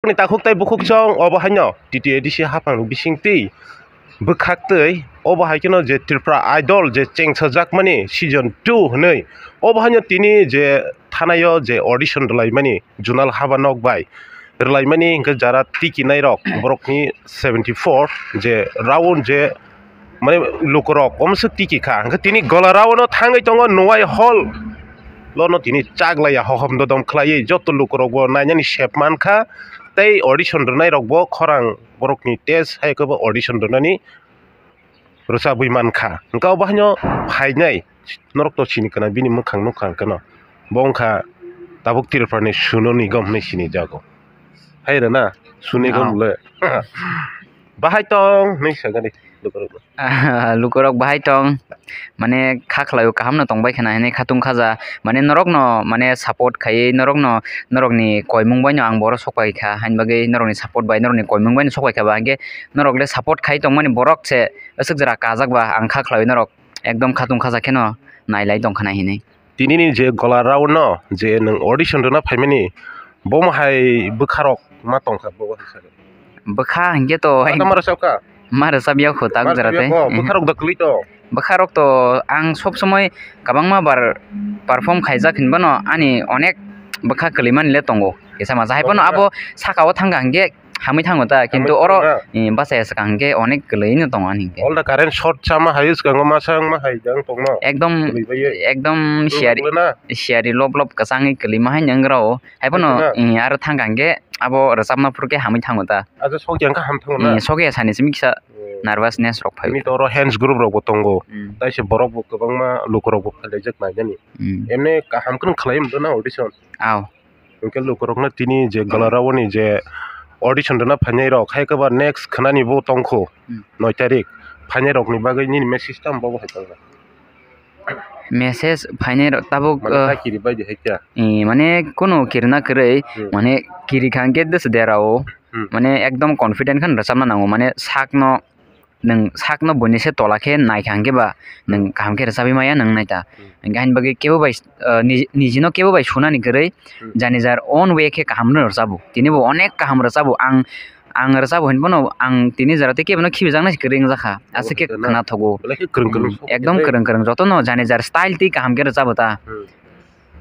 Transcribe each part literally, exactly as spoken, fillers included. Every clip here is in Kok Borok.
Ni takhuk tei bukhuk chong obo haino T T A D C haphang bising twi bwkhak twi obo hai kheno je Tripura Idol je chengsajakmani season two hwnwi obo haino tini je thanaio je audition rwlaimani junal haba nok bai rwlaimani hwnkhe jara tiki nairok borokni seventy four je round je mane lukurok omo se tiki kha hwnkhe tini gola round o thangwi tongo Nuwai Hall lono tini chaglaiya hohom dodom khlaiwi joto lukurokbo nainani sep mankha tei audition rwnairokbo khorang borokni test hai khe bo audition rwnani rwchabwi mankha. Hwnkhe obo haino phainai norok to sini kana bini mwkhang nukha hwnkhe no. Bo wngkha tabuk Tripurani Sonu Nigam hinwi sinijago. Hai rwna Sonu Nigam le. Bahai tong hinwi sagani lukurokno. Lukurok bahai tong. Mane kha khlaio, kaham no tongbai khna hinwi khatung khaja. Mane norok no mane support khaiwi norok no norok ni koimung bai no ang boro sok pai kha. Hain bagwi norok ni support bai norok ni koimung bai no sok pai kha ba. Hwnkhe norok le support khai tongmani borok se aswk jora kajak ba ang kha khlaio norok ekdom khatung khaja kheno nailai tong khna hinwi. Tini ni je gola round no je nwng audition rwna phaimani bo hai bwkha rok ma tongkha bo hai sari. Bwkha hwnkhe to Mata ma rwchapkha? Ma rwchapya kho tak Ma jora tei. Rwchapya kho, bwkha rok da kwlwi to. Bwkha rok to ang sob somoi kwbangma bar perform khaijak hinbano ani onek bwkha kwlwimani le tongo. Kisa masa hai phano abo saka o thangkha hwnkhe hamwi thango ta, kintu oro bachaya swkang hwnkhe onek kwlwino tongo ani hwnkhe. All the current short chama hai swkango masa wngma hai jang tongno. Ekdom, ekdom siyari, siyari lob lob kwchangwi kwlwima hai nang rao. Hai phano aro thangkha hwnkhe abo rwchapna phuru khe hamwi thango ta. Acha sokya wngkha ham thango na? Sokya sani simi kisa nervousness rok phai. Tini to oro hands group rok bo tongo. Taise borok bo kwbangma lukurok bo phailaijak nainani. Emne kaham kheno khlai mano na audition. Aw. Hwnkhe lukurokno tini je gola round ni je audition rwna phainai rok, hai khe ba next khwnani bo tongkho noi tarik phainai rokni bagwi nini message tamo bo hai tongkha? Message phainai rok tabuk, mane ta kiri bai di hai kya? Mane kuno kirna kwrwi, mane kiri kha hwnkhe desa derao, mane ekdom confident khan rwchapna nango, mane sakno nwng sakno buini se tola khe naikha hwnkhe ba nwng kaham khe rwchabwi maya nwng naita. Hwnkhe haini bagwi kebo bai, ah, niji, nijino kebo bai sunani kwrwi jani jar own way khe kaham no rwchabo. Tini bo onek kaham rwchabo. Ang, ang rwchabo hinwi bono ang tini jora tei kebo no khibijaknai se kwrwi wngjakha. Aswk khe khna thogo. Belai khe kwrwng kwrwng sok ekdom khe. Kwrwng kwrwng jotono jani jar style tei kaham khe rwchabo ta.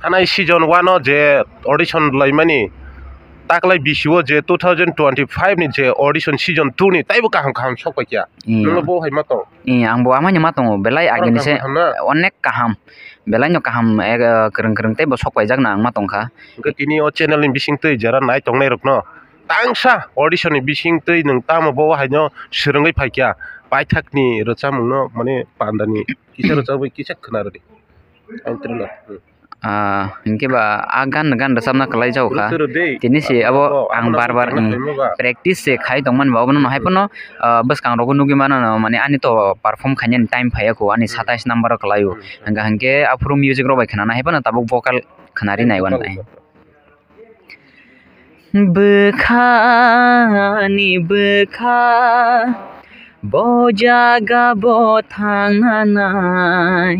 Thanai season one o je audition laimani, taklai bisio je two thousand twenty-five ni je audition season two ni taibo kaham kaham sok paikha. Nwngno bo hai ma tong? Ang bo amani ma tongo, belai agini se kaham na? Onek kaham, belai no kaham, eh, kwrwng kwrwng teibo sok paijak na ang ma tongkha. Hwnkhe tini o channel ni bising twi jera nai tongnai rokno tangsa audition ni bising twi nwng tamo bo hai no swrwngwi phaikha, paithak ni rwchapmung no mane panda ni kisa rwchapwi kisa khna rwdi. Ang trailer. Ah, hwnkhe ba a gan, gan rwchapna kwlai jago kha. Tini se abo ang bar bar, hmm, practice se khai tongmani ba, obono hai phano, ah, bwskang rogo nugwi mano no, mane ani to perform khainani time phaiya kho, ani satais number o kwlaio. Hwnkha hwnkhe aphuru music rok bai khwnana hai phano tabuk vocal khwnari nai uanai. Bwkhani bwkha, bo jaga bo thangnanai.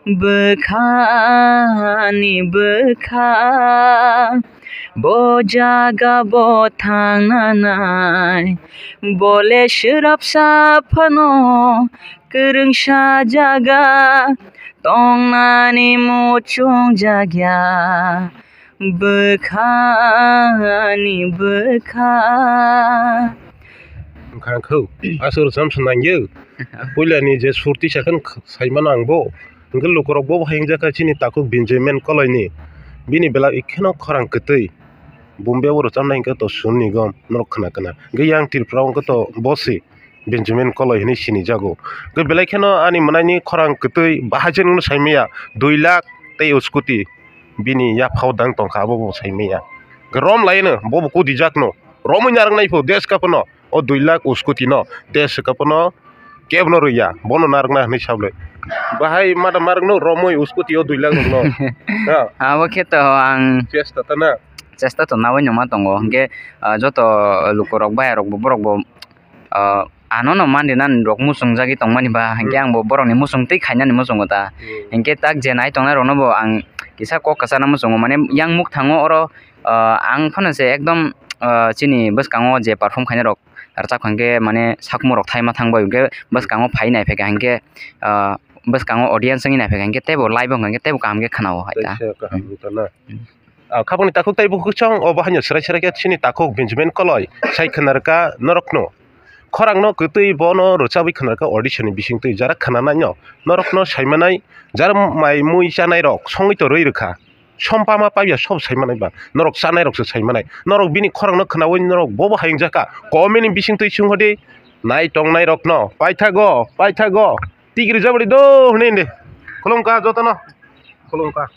Bwkhani bwkha, bo jaga bo thangnanai. Bole swrapsa phano kwrwngsa jaga tongnani muchung jakya. Bwkhani bwkha. Wngkha kho, aswk rwchapsa nangyo. Puilani je sur tisa khe saimano ang bo. Hwnkhe lukurok bo hai wngjakha chini takhuk Benjamin Koloini. Bini belai kheno khorang kwtwi. Bombay o rwchapnai hwnkhe to Sonu Nigam norok khna khna. Hwnkhe yang Tripura o hwnkhe to bo se. Benjamin Koloi hinwi sinijago. Hwnkhe belai kheno ani mwnaini khorang kwtwi bahai chen wngno saimaya, dui lakh tei o scooty bini yaphao dang tongkha, abo bo saimaya. Hwnkhe rom laino, bobo kudijak no, romwi narwknai pho, desh ka phano, o dui lakh o scooty no, desh ka phano kebono rwya, bono narwkna hinwi sablai. Bahai mada marwkno romwi o scooty o dui lakh rokno. Ha. Abo khe to ang chesta ta na? Chesta to nawi no ma tongo, hwnkhe, ah, joto lukurok, bayarokbo, borokbo, ah, ano no man rina rok muchungjagwi tongmani ba, hwnkhe ang bo borokni muchungtwi khainani muchungo ta. Hwnkhe tak je nai tongnai rokno bo ang kisa kok kwchana muchungo, mane yang mukthango oro, ah, ang phano se ekdom ah, chini bwskango je perform khainai rok rwchap kha hwnkhe mane sakhumu rok thaima thang bai hwnkhe bwskango phai nai phaikha hwnkhe, ah, bwskango audience wngwi nai phaikha hwnkhe teibo live wngkha hwnkhe teibo kaham khe khwnao hai ta. Tei se kaham wngkha na? Hmm. Ah, khapangni takhuk tei bukhuk chwng obo haino swrai swrai khe chini takhuk Benjamin Koloi sai khna rwkha norokno. Khorangno kwtwi bono rwchabwi khna rwkha audition ni bisingtwi jara khna naino norokno saimanai jara mai mui chanai rok songwi to rwi rwkha. Sompama paiya sob saimanai ba norok chanai rokse saimanai norok bini khorangno khnawi norok bobo hayung jaka comment ni bisingtwi chwng hodi nai tongnai rokno paithago paithago tigri jabri do hwnwi indi khulumkha jotono khulumkha.